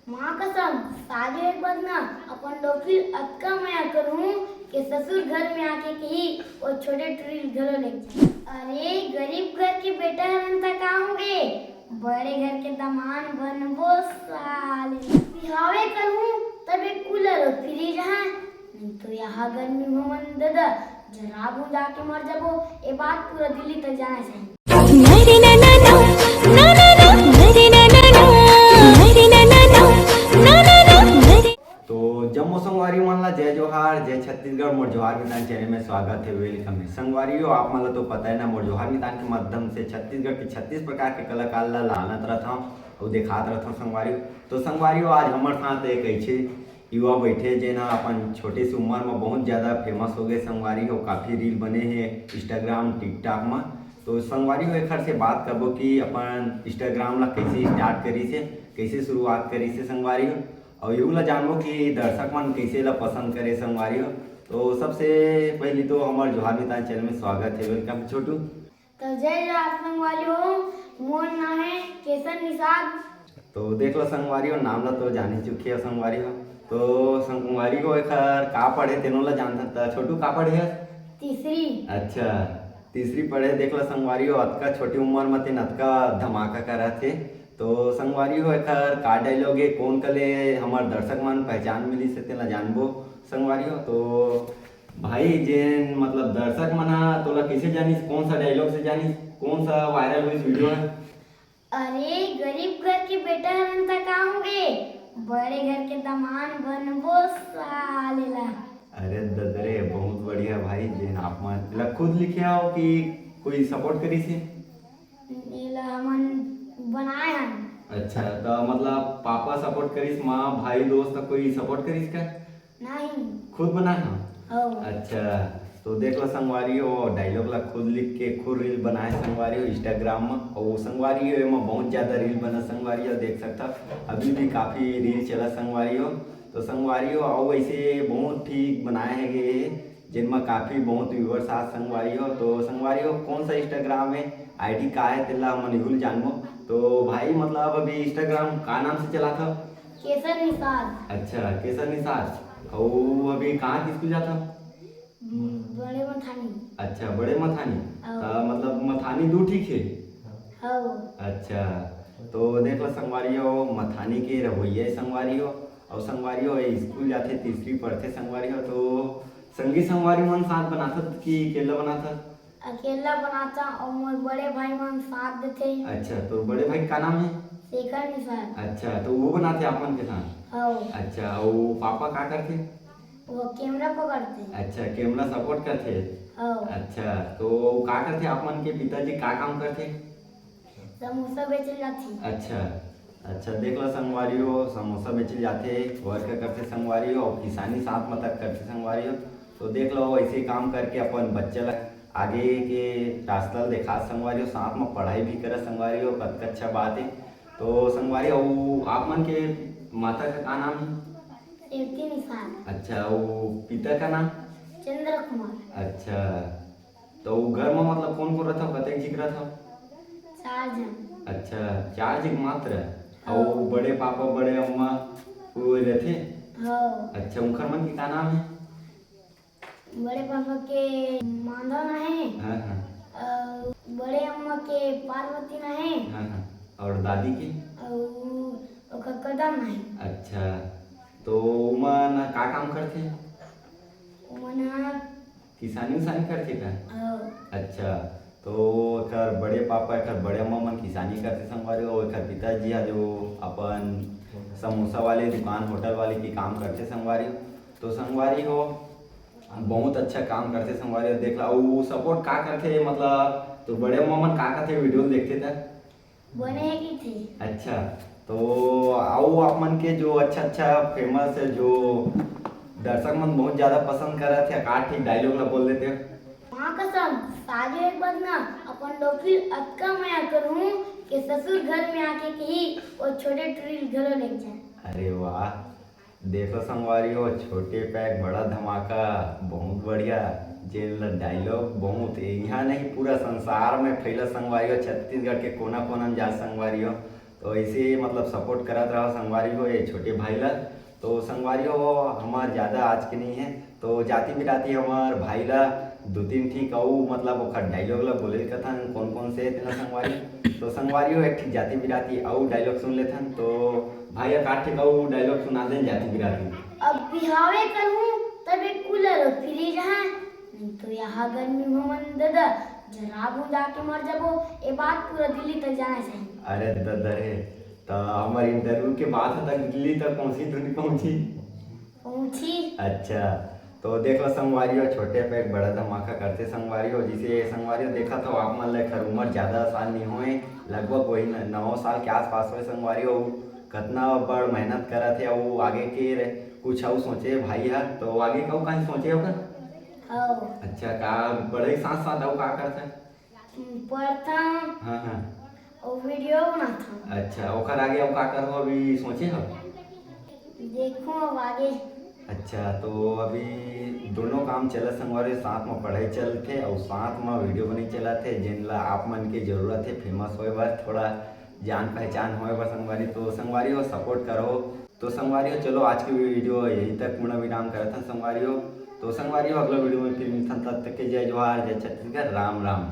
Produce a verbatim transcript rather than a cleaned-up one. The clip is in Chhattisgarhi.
माँ कसम, साजो एक बार ना अपन डोकरी ल अतका मया करहूँ के ससुर घर में आके कही, ओ छोटे टुरी ल घलो लेके जा। अरे, गरीब घर के बेटा हरन त का होगे, बड़े घर के दमान बनबो साले। बिहावे करहूँ तबे कूलर अउ फ्रिज है, नहीं तो यहाँ गर्मी में मन ददा जराबू जाके मर जाबो। ए बात पूरा दिल्ली तक जाना चाहिए। तो जम्मो संगवारी मन ला जय जोहार, जय छत्तीसगढ़। मोर जोहार मितान चैनल में स्वागत है, वेलकम है। संगवारी हो, आप मन ला तो पता है ना, मोर जोहार मितान के माध्यम से छत्तीसगढ़ के छत्तीस प्रकार के कलाकार ला लानत रहत हूँ अउ दिखात रहत हूँ संगवारी हो। तो संगवारी हो, आज हमर साथ एक ऐसे युवा बैठे जेन ह अपन छोटे से उम्र में बहुत ज्यादा फेमस हो गए संगवारी हो, काफी रील बने हे इंस्टाग्राम टिकटॉक में। तो संगवारी हो, एखर से बात करबो कि अपन इंस्टाग्राम ला कैसे स्टार्ट करिस हे, कैसे शुरुआत करिस हे संगवारी हो, अउ यू ला जानबो कि दर्शक मन कैसे ला पसंद करे संगवारी हो। तो सबसे पहली तो हमर जोहार मितान चैनल में स्वागत है, वेलकम छोटू। तो जय जोहार संगवारी हो, मोर नाम है केसर निषाद। तो देख लो संगवारी हो, नाम ला तो जानी चुकी है संगवारी हो। तो संगवारी हो, एखर का पढ़े तेनो ला जानत त छोटू का पढ़े हस? तीसरी। अच्छा, तीसरी पढ़े। देख लो संगवारी हो, अतका छोटी उम्र में तेन अतका धमाका करत हे। तो संगवारी हो, एखर का डायलॉग है, कोन कले हमर दर्शक मन पहचान मिलिस हे तेला जानबो संगवारी हो। तो भाई, जेन मतलब दर्शक मन ह तोला कैसे जानिस, कौन सा डायलॉग से जानिस, कौन सा वायरल हुई वीडियो है? अरे, गरीब घर के बेटा हरन त का होगे, बड़े घर के दमान बनबो साले ला। अरे ददरे, बहुत बढ़िया भाई, जेन आप मन ला खुद लिखे हो कि कोई सपोर्ट करिस हे? एला हमन बनाए हन। अच्छा, तो मतलब पापा सपोर्ट करिस, माँ, भाई, दोस्त कोई सपोर्ट करिस का? नहीं। खुद बनाए हो? हो। अच्छा, तो देख लो संगवारी हो, डायलॉग ला खुद लिख के खुद रील बनाए संगवारी हो इंस्टाग्राम में। और संगवारी हो, एमा बहुत ज्यादा रील बना संगवारी हो, देख सकता अभी भी काफी रील चला संगवारी हो। तो संगवारी हो, और ऐसे बहुत ठीक बनाए है ये, जिनमा काफी बहुत व्यूअर्स आ संगवारी हो। तो संगवारी हो, कौन सा इंस्टाग्राम है, आईडी का है, तेला हमन इहू ल जानबो। तो भाई, मतलब अभी इंस्टाग्राम का नाम से चलात हो? केसर निषाद। अच्छा, केसर निषाद। अउ अभी कहाँ के स्कूल जात हो? हम्म, बड़े मथानी। अच्छा, बड़े मथानी। हाँ। त मतलब मथानी दू ठीक है? हो। अच्छा, तो देख लो संगवारी हो, मथानी के रहोइया है संगवारी हो, और संगवारी हो, ये स्कूल जाथे, तीसरी पढ़थे संगवारी हो। तो संगी संगवारी मन साथ बनाथत कि अकेला बनाथत? अकेला बनाता और मोर बड़े भाई मन साथ देथे। अच्छा, तो बड़े भाई का नाम है? शेखर निषाद। अच्छा, तो वो बनाथे आप मन के साथ? हो। अच्छा, वो पापा का करथे? वो कैमरा पकड़थे। अच्छा, कैमरा सपोर्ट करथे। हो। अच्छा, तो वो का करथे, आप मन के पिताजी का काम करथे? समोसा बेचे जाथे। अच्छा, अच्छा, देख लो संगवारी हो, समोसा बेचे जाथे, वर्क करथे संगवारी हो, और किसानी साथ में तक करथे संगवारी हो। तो देख लो, ऐसे काम करके अपन बच्चा ला आगे के रास्ता ला देखा संगवारी हो, साथ में पढ़ाई भी करे संगवारी हो, कतका अच्छा बात है। तो संगवारी हो, आप मन के माता का का नाम है? रेवती निषाद। अच्छा, वो पिता का नाम? चंद्र कुमार। अच्छा, तो वो घर में मतलब कौन कौन रहता हो, कतेक झिक रहता हो? चार जन। अच्छा, चार झिक मात्र। और बड़े पापा, बड़े अम्मा वो रहथे? हो। अच्छा, उनकर मन के का नाम है? बड़े पापा के माधव ना है। हाँ, हाँ। और बड़े अम्मा के पार्वती ना है। हाँ, हाँ। और दादी के? और ओकर कदम ना है। अच्छा, तो उमन का काम करथे? उमन ह किसानी उसानी करथे का? हो। अच्छा, तो एकर बड़े पापा, एकर बड़े अम्मा मन किसानी करथे संगवारी हो, एकर पिताजी ह जो अपन समोसा वाले दुकान, होटल वाले के काम करथे संगवारी हो। तो संगवारी हो, बहुत अच्छा काम करथे संगवारी हो। देख ला, अउ सपोर्ट का करथे, मतलब तो बड़े अम्मा मन का करथे, वीडियो देखथे त? बने हे कहिथे। अच्छा, तो अउ आप मन के जो अच्छा अच्छा फेमस है, जो दर्शक मन बहुत ज्यादा पसंद करत है, का ठीक डायलॉग ला बोल देते हो? माँ कसम, साजो एक बार ना अपन डोकरी अतका मया करहूँ के ससुर घर में आके कही, ओ छोटे टुरी ल घलो लेके जाए। अरे वाह, देखो संगवारी हो, छोटे पैक बड़ा धमाका, बहुत बढ़िया। जेल डायलॉग बहुत यहाँ नहीं, पूरा संसार में फैला संगवारी हो, छत्तीसगढ़ के कोना कोना में जा संगवारी हो। तो ऐसे मतलब सपोर्ट करत रहा संगवारी हो ये छोटे भाई ला। तो संगवारी हो, हमार ज्यादा आज के नहीं है, तो जाति बिराती हमार भाई ला दो तीन ठीक अऊ मतलब ओखर डायलॉग ला बोले कथन कौन कौन से तेना संगवारी। तो संगवारी हो एक ठीक जाति बिराती अऊ डायलॉग सुन लेथन। तो भाई एक आठ ठीक अऊ डायलॉग सुना देन जाति बिराती। अब बिहावे करूं तब एक कूलर और फ्रिज है, नहीं तो यहाँ गर्मी में मन ददा जराबू जाके मर जाबो। ये बात पूरा दिल्ली तक जाना चाहिए। अरे ददा रे, तो हमारे इंटरव्यू के बाद तक दिल्ली तक पहुंची धुनी पहुंची। पहुंची। अच्छा, तो देख लो संगवारी हो, छोटे पे एक बड़ा धमाका करते संगवारी हो। जिसे संगवारी हो देखा था आप मन ला एकर उम्र ज्यादा साल नहीं होए, लगभग वही न-, नौ साल के आसपास होए संगवारी हो। कतना बड़ मेहनत करत हे, अउ आगे के रे-, कुछ अउ सोचे हे भाई ह, तो आगे का कहीं सोचे हो का? हाँ। अच्छा, का पढ़ाई साथ साथ अउ का करत हे? पढ़ता हूँ। हाँ, हाँ। और वीडियो बनाता हूँ। अच्छा, ओकर आगे अउ का करबो अभी सोचे हो? देखो अब आगे। अच्छा, तो अभी दोनों काम चलत संगवारी, साथ में पढ़ाई चलथे अउ साथ में वीडियो बनाई चलत हे, जेन ला आप मन के जरूरत हे फेमस होए बर, थोड़ा जान पहचान होए बर संगवारी। तो संगवारी हो सपोर्ट करो। तो संगवारी हो चलो आज की वीडियो यहीं तक पूर्ण विराम करत हन संगवारी हो। तो संगवारी हो अगला वीडियो में फिर मिलथन, तब तक के जय जोहार, जय छत्तीसगढ़, राम राम।